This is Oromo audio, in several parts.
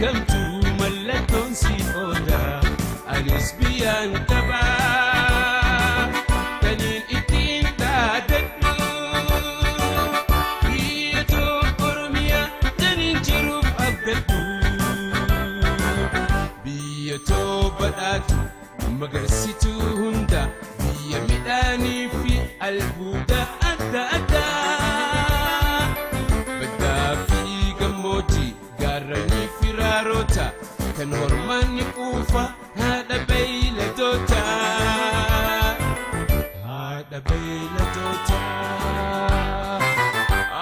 beekamtu mallattoon si oola. Anis biyyaan qabaa taniin ittiin dhaadadhu. Biyya too Oromiyaa taniin jiruuf abdadhu. Biyya too badhaatu magarsituu hunda biyya midhaanii fi albuuda adda addaa. Baddaa fi gammoojjii gaarranii fi raaroota kan hormaanni quufa haadha beeyladoota. Haadha beeyladoota.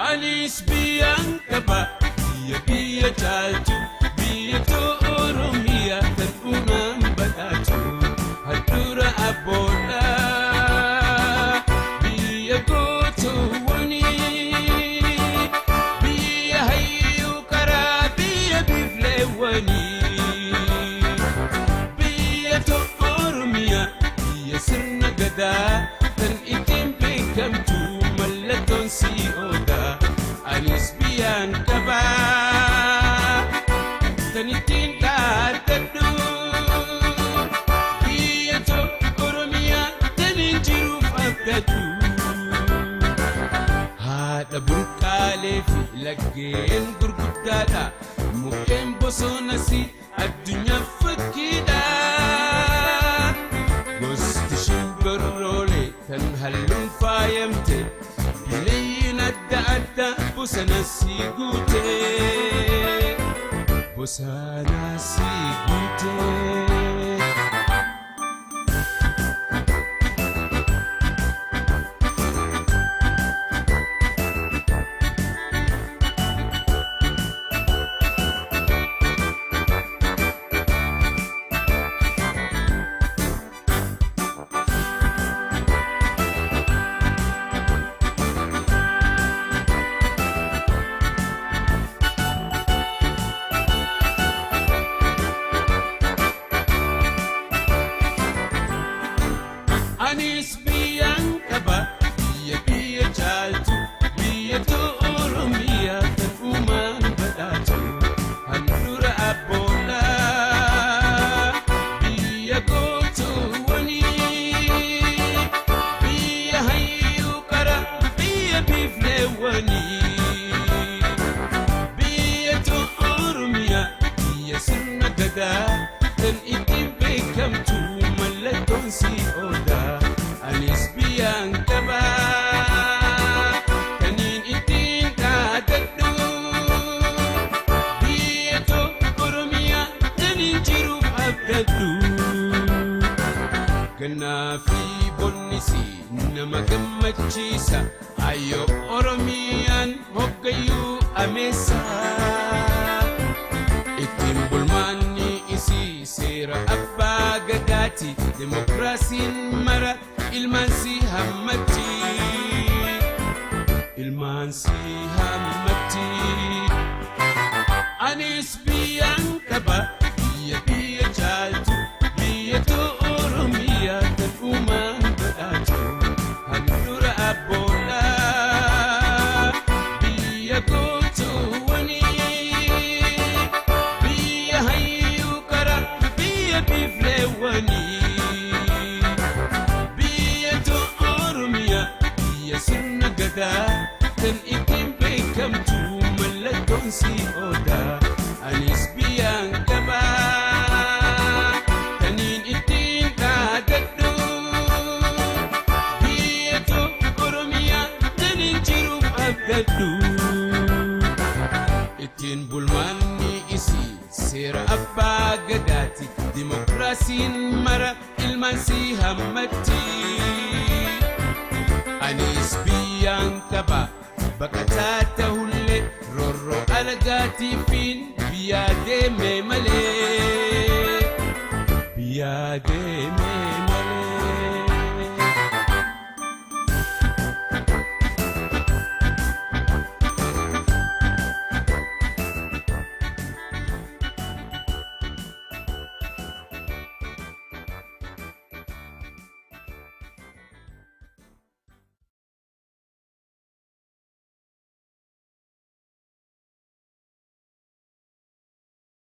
Anis biyyaan qaba biyya biyya caaltu biyya too Oromiyaa kan uumaan badhaatu handhuura abboodha. Biyya gootuwwanii biyya hayyuu karaa biyya biifleewwanii biyya too Oromiyaa biyya sirna gadaa kan ittiin beekamtu mallattoon si oola. Anis biyyaan qabaa tan ittiin dhaadadhu. Biyya too Oromiyaa taniin jiruuf abdadhu. Haadha burqaalee fi laggeen gurguddaadha. Mukkeen bosonas addunyaaf fakkiidha. Gosti shimbirroolee tan halluun faayamte bineeyyiin adda addaa bosona si guute. Bosona si guute. Anis biyyaan qaba biyya biyya caaltu biyya too Oromiyaa kan uumaan badhaatu handhuura abboodha. Biyya gootuwwanii biyya hayyuu qara biyya biifleewwanii biyya too Oromiyaa biyya sirna gadaa kan ittiin beekamtu mallattoon si oola. Anis biyyaan qabaa taniin ittiin dhaadadhu. Biyya too Oromiyaa taniin jiruuf abdadhu. Gannaa fi bonnisi nama gammachiisa. Ayyoo Oromiyaan hoggayyuu ameessa. Ittiin bulmaanni isii seera abbaa gadaati. Demokraasiin mara ilmaan si hammatti. Ilmaan si hammatti. Anis biyyaan qaba biyya biyya caaltu biyya too Oromiyaa kan uumaan badhaatu handhuura abboodha. Biyya gootuwwanii biyya hayyuu qara biyya biifleewwanii biyya too Oromiyaa biyya sirna gadaa kan ittiin beekamtu mallattoon si oola. Anis biyyaan qabaa taniin ittiin dhaadadhu. Biyya too Oromiyaa taniin jiruuf abdadhu. Ittiin bulmaanni isii seera abbaa gadaati. Dimokiraasiin mara ilmaan si hammatti. Anis biyyaan qaba baqataa tahullee roorroo alagaatiifiin biyyaa deeme malee. Biyyaa deeme.